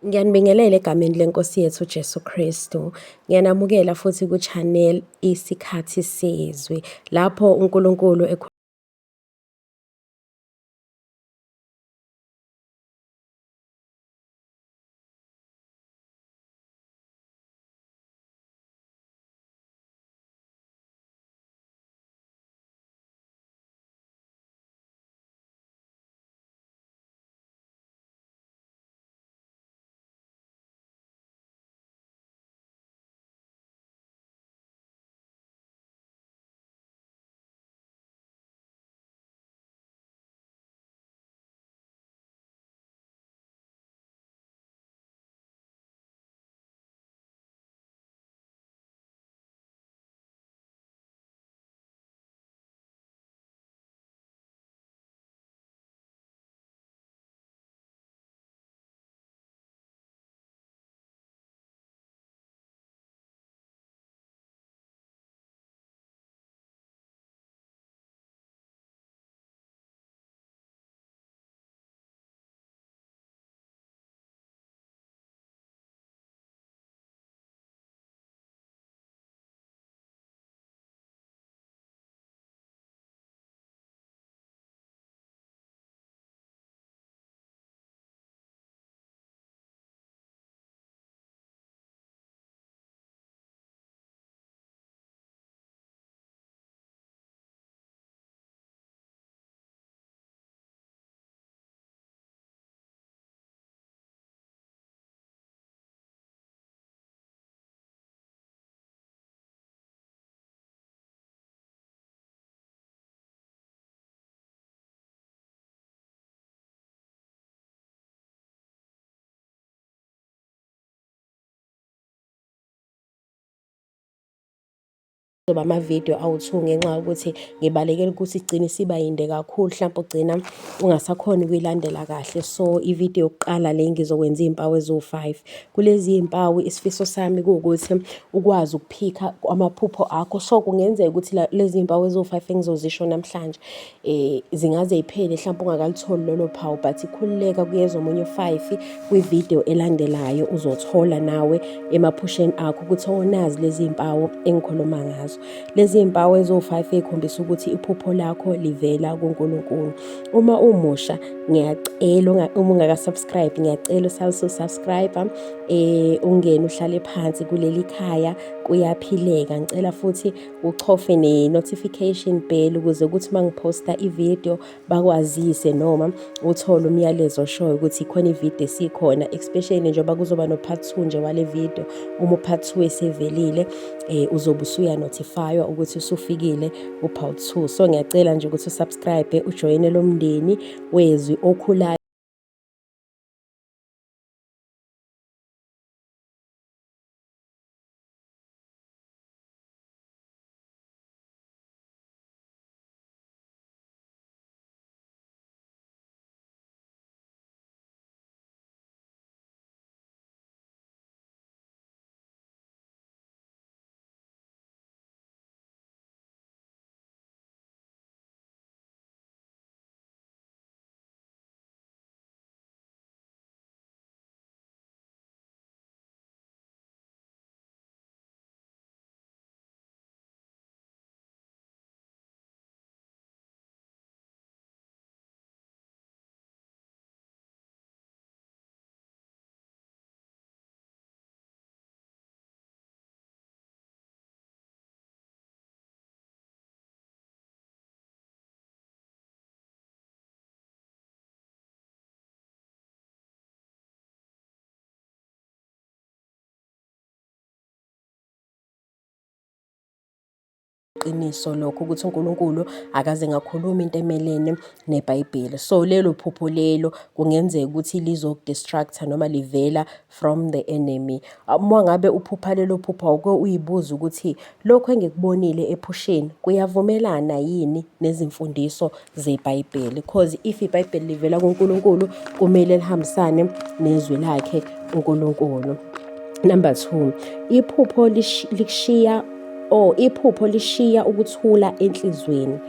Ngiyanibingelela egameni leNkosi yethu uJesu Kristu. Ngiyanamukela futhi ku-channel Isikhathi Sezwi, lapho uNkulunkulu Kuzoba ama-video awu-two ngenxa yokuthi ngibalekela ukuthi igcine isiba yinde kakhulu, hlampe ugcina ungasakhoni ukuyilandela kahle. So i-video yokuqala le ngizokwenza iy'mpawu eziwu-five. Kulezi iy'mpawu isifiso sami kuwukuthi ukwazi ukuphikha amaphupho akho. So kungenzeka ukuthi lezi iy'mpawu eziwu-five engizozisho namhlanje zingaze yiphele hlampe ungakalitholi lolo phawu, but khululeka kuyeza omunye u-five kwi-video elandelayo uzothola nawe emaphusheni akho ukuthi onazi lezi mpawu engikhuluma ngazo. Lezi mpawu eziwu-five ey'khombisa ukuthi iphupho lakho livela kuNkulunkulu. Uma umusha ngiyacela, uma ungaka-subscribe ngiyacela usawusu-subscribe, ungene uhlale phansi kuleli khaya, kuyaphileka. Ngicela futhi uchofe ne-notification bell ukuze ukuthi uma ngiphosta i-video bakwazise noma uthole umyalezo oshoyo ukuthi khona i-video esikhona, especially njengoba kuzoba no-part 2 nje wale video. Uma u-part 2 esevelile, uzobe usuya-notifywa ukuthi usufikile u-part 2. So ngiyacela nje ukuthi usubscribe, ujoyine lo mndeni wezwi okhulayo. Qiniso lokho ukuthi uNkulunkulu akaze ngakhuluma into emelene neBhayibheli. So lelo phupho lelo kungenzeka ukuthi lizokudistracta noma livela from the enemy. Uma ngabe uphupha lelo phupho, awuke uyibuze ukuthi lokhu engikubonile ephusheni kuyavumelana yini nezimfundiso zeBhayibheli, because if iBhayibheli livela kuNkulunkulu kumele lihambisane nezwi lakhe uNkulunkulu. Number 2, iphupho likushiya or iphupho lishiya ukuthula enhlizweni.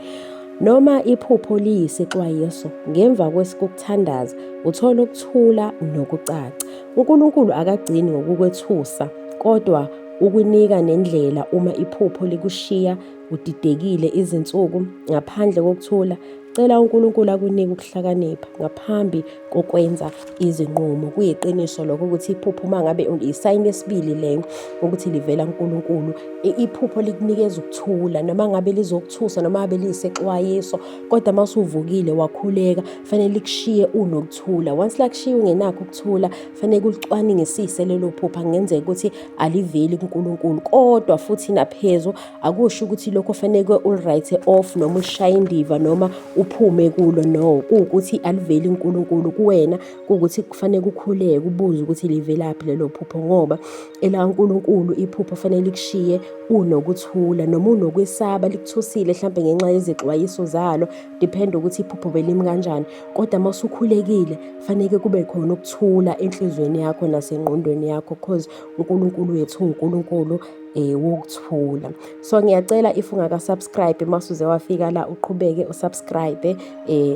Noma iphupho liyisixwayiso, ngemva kokuthandaza uthola ukuthula nokucaca. UNkulunkulu akagcini ngokukwethusa, kodwa ukunika nendlela. Uma iphupho likushiya udidekile izinsuku ngaphandle kokuthula, cela uNkulunkulu akunike ukuhlakanipha ngaphambi kokwenza izinqumo. Kuyiqiniso lokho ukuthi iphupho, uma ngabe isayini yesibili leyo ukuthi livela kuNkulunkulu, iphupho likunikeza ukuthula, noma ngabe lizokuthusa, noma ngabe liyisexwayiso, kodwa uma usuvukile wakhuleka, fanele likushiye unokuthula. Once lakushiya ungenakho ukuthula, fanele ulicwaningisise lelo phupho. Kungenzeka ukuthi aliveli kuNkulunkulu, kodwa futhi naphezu akusho ukuthi lokho fanele uli-write off noma ulishaye indiva noma uphume kulo. No, kuwukuthi aliveli uNkulunkulu kuwena, kuwukuthi kufanele ukhuleke, ubuze ukuthi livelaphi lelo phupho, ngoba elaNkulunkulu iphupho fanele likushiye unokuthula. Noma unokwesaba, likuthusile mhlampe ngenxa yezixwayiso zalo, depend ukuthi iphupho belimi kanjani, kodwa uma usukhulekile faneke kube khona ukuthula enhliziyweni yakho nasengqondweni yakho, cause uNkulunkulu wethu uNkulunkulu wokuthula. So ngiyacela, if ungaka-subscribe, masuze wafika la, uqhubeke usubscribe,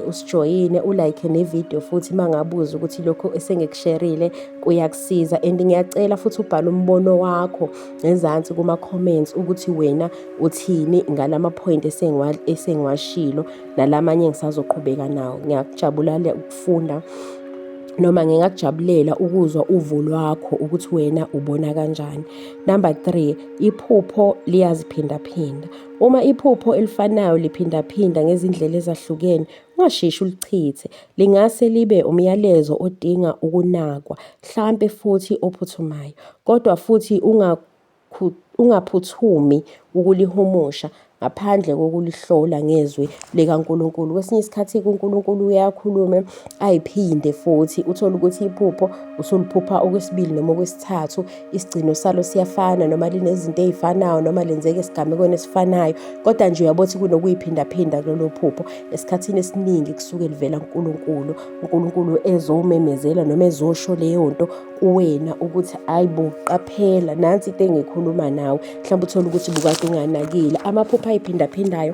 usijoyine, ulike ne-video futhi mangabuza ukuthi lokho esengikusharile kuyakusiza. And ngiyacela futhi ubhale umbono wakho ngezansi kuma-comments ukuthi wena uthini ngalama point esengiwashilo nalamanye engisazoqhubeka nawo. Ngiyakujabulela ukufunda noma ngingakujabulela ukuzwa uvo lwakho ukuthi wena ubona kanjani. Number 3, iphupho liyaziphindaphinda. Uma iphupho elifanayo liphindaphinda ngezindlela ezahlukene, ungasheshi ulichithe. Lingase libe umyalezo odinga ukunakwa, hlampe futhi ophuthumayo, kodwa futhi ungaphuthumi ukulihumusha ngaphandle kokulihlola ngezwi likaNkulunkulu. Kwesinye isikhathi uNkulunkulu uyakhulume ayiphinde futhi, uthole ukuthi iphupho usuliphupha okwesibili noma okwesithathu, isigcino salo siyafana noma linezinto ey'fanayo noma lenzeka esigamekweni esifanayo, kodwa nje uyabona ukuthi kunokuyiphindaphinda kulolo phupho. Esikhathini esiningi kusuke livela kuNkulunkulu, uNkulunkulu ezomemezela noma ezosho leyo nto kuwena ukuthi hayi bo, qaphela, nansi into engikhuluma nawe. Mhlawumbe uthole ukuthi bukade unganakile. Amaphupho ayiphindaphindayo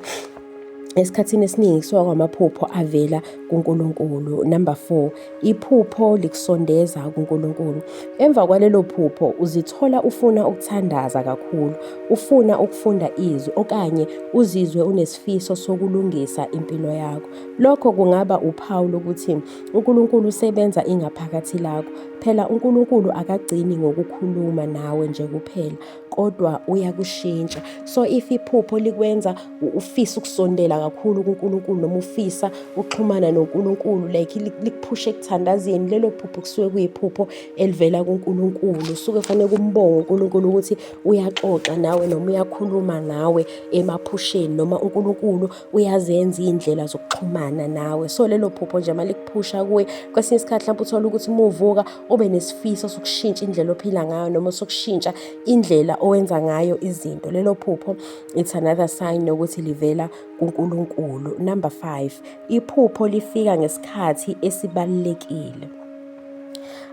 esikhathini esiningi kusuka kwamaphupho avela kuNkulunkulu. Number 4, iphupho likusondeza kuNkulunkulu. Emva kwalelo phupho uzithola ufuna ukuthandaza kakhulu, ufuna ukufunda izwi, okanye uzizwe unesifiso sokulungisa impilo yakho. Lokho kungaba uphawu lokuthi uNkulunkulu usebenza ingaphakathi lakho. Phela uNkulunkulu akagcini ngokukhuluma nawe nje kuphela, kodwa uyakushintsha. So if iphupho likwenza ufisa ukusondela kakhulu kuNkulunkulu noma ufisa ukuxhumana noNkulunkulu, like likuphushe ekuthandazeni, lelo phupho kusuke kuyiphupho elivela kuNkulunkulu. Usuke fanele kumbonge uNkulunkulu ukuthi uyaxoxa nawe noma uyakhuluma nawe emaphusheni, noma uNkulunkulu uyazenza iy'ndlela zokuxhumana nawe. So lelo phupho nje malikuphusha kuwe, kwesinye isikhathi mhlawumbe uthole ukuthi uma uvuka ube nesifiso sokushintsha indlela ophila ngayo noma sokushintsha indlela owenza ngayo izinto, lelo phupho it's another sign yokuthi livela kuNkulunkulu. Number 5, iphupho lifika ngesikhathi esibalulekile.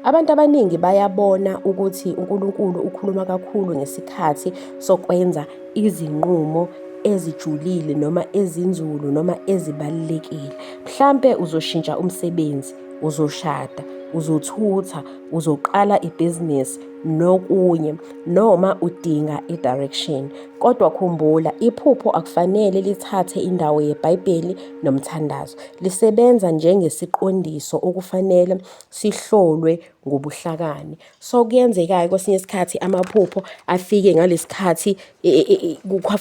Abantu abaningi bayabona ukuthi uNkulunkulu ukhuluma kakhulu ngesikhathi sokwenza izinqumo ezijulile noma ezinzulu noma ezibalulekile. Mhlampe uzoshintsha umsebenzi, uzoshada, uzothutha, uzoqala ibhizinisi nokunye, noma udinga i-direction. Kodwa khumbula, iphupho akufanele lithathe indawo yeBhayibheli nomthandazo. Lisebenza njengesiqondiso okufanele sihlolwe ngobuhlakani. So kuyenzeka-ke kwesinye isikhathi amaphupho afike ngalesikhathi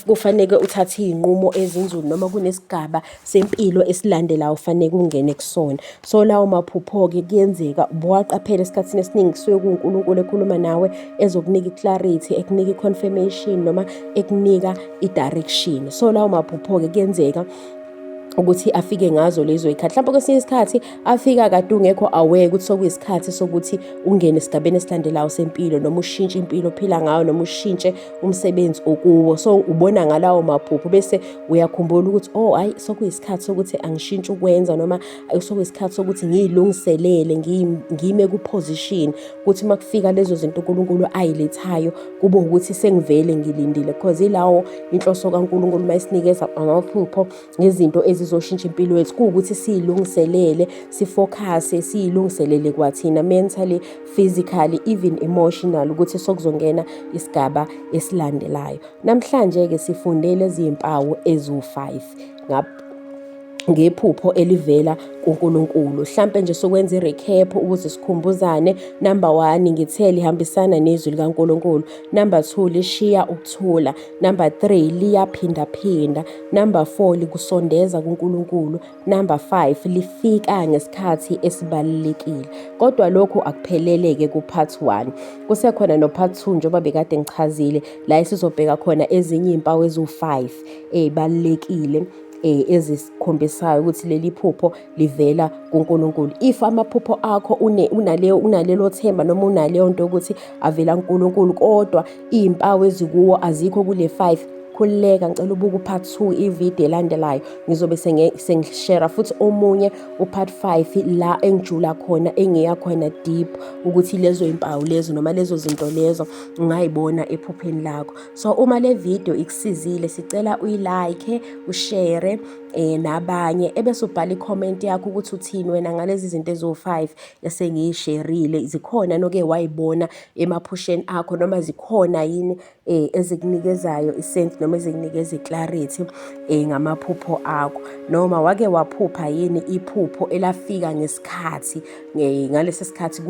kufaneke uthathe iy'nqumo ezinzulu noma kunesigaba sempilo esilandelayo ufaneke ungene kusona. So lawo maphupho-ke kuyenzeka ubuwaqaphela, esikhathini esiningi kusuke kuwuNkulunkulu ekhuluma nawe, ezokunika i-clarity, ekunika i-confirmation noma ekunika i-direction. So lawo maphupho-ke kuyenzeka ukuthi afike ngazo lezo y'khathi. Mhlawumbe kwesinye isikhathi afika kade ungekho aware ukuthi sokuyisikhathi sokuthi ungene esigabeni esilandelayo sempilo, noma ushintshe impilo ophila ngayo, noma ushintshe umsebenzi okuwo. So ubona ngalawo maphupho bese uyakhumbula ukuthi oh hayi, sokuyisikhathi sokuthi angishintshe ukwenza, noma sokuyisikhathi sokuthi ngiyilungiselele, ngime ku-position ukuthi uma kufika lezo zinto uNkulunkulu ayilethayo kube ukuthi sengivele ngilindile, because ilawo inhloso kaNkulunkulu uma esinikeza amaphupho ngezinto. ezizoshintsha impilo yethu, kuwukuthi siyilungiselele, sifokhase, siyilungiselele kwathina mentally, physically, even emotional, ukuthi sokuzongena isigaba esilandelayo. Namhlanje-ke sifunde lezi mpawu eziwu-5 ngephupho elivela kuNkulunkulu. Hlampe nje sokwenza i-recap ukuze sikhumbuzane. Number 1, ngithe lihambisana nezwi likaNkulunkulu. Number 2, lishiya ukuthula. Number 3, liyaphindaphinda. Number 4, likusondeza kuNkulunkulu. Number 5, lifika ngesikhathi esibalulekile. Kodwa lokhu akuphelele-ke ku-part 1. Kusekhona no-part 2, njengoba bekade ngichazile, la esizobheka khona ezinye iy'mpawu eziwu-5 ey'balulekile ezisikhombisayo ukuthi leli phupho livela kuNkulunkulu. If amaphupho akho unaleyo unalelo themba noma unaleyo nto ukuthi avela kuNkulunkulu, kodwa iy'mpawu ezikuwo azikho kule 5, khululeka, ngicela ubuke u-part 2, ividiyo elandelayo. Ngizobe sengishera futhi omunye u-part 5 la engijula khona, engiya khona deep ukuthi lezo iy'mpawu lezo noma lezo zinto lezo ungayibona ephupheni lakho. So uma le video ikusizile, sicela uyilike, ushare nabanye, ebese ubhala i-comment yakho ukuthi uthini wena ngalezi zinto eziwu-5 esengiyisherile. Zikhona noke wayibona emaphusheni akho, noma zikhona yini ezikunikezayo i-sense noma ezikunikeza i-clarity ngamaphupho akho, noma wake waphupha yini iphupho elafika ngesikhathi, ngalesi sikhathi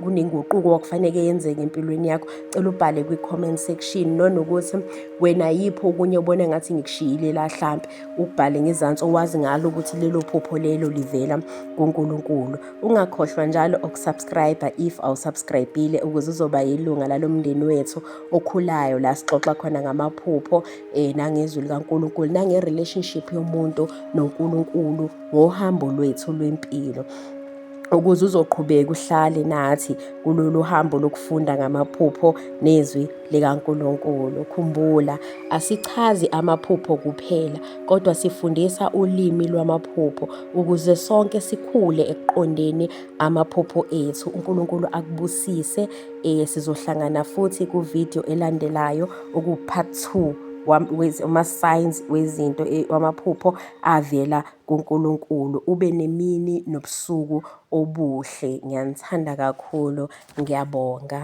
kunenguquko okufanele yenzeke empilweni yakho? Cela ubhale kwi-comment section, nonokuthi wena yipho okunye ubona ngathi ngikushiyile la, hlampe ukubhale ngezansi owazi ngalo ukuthi lelo phupho lelo livela kuNkulunkulu. Ungakhohlwa njalo ukusubscribe if awusubscribe-ile, ukuze uzoba yilunga lalo mndeni wethu okhulayo, la sixoxa khona ngamaphupho nangezwi likaNkulunkulu, nange-relationship yomuntu noNkulunkulu ngohambo lwethu lwempilo, ukuze uzoqhubeka uhlale nathi kulolu hambo lokufunda ngamaphupho nezwi likaNkulunkulu. Khumbula, asichazi amaphupho kuphela, kodwa sifundisa ulimi lwamaphupho ukuze sonke sikhule ekuqondeni amaphupho ethu. uNkulunkulu akubusise. Sizohlangana futhi ku-video elandelayo, oku-part 2 wama-signs wezinto wamaphupho avela kuNkulunkulu. Ube nemini nobusuku obuhle. Ngiyanithanda kakhulu. Ngiyabonga.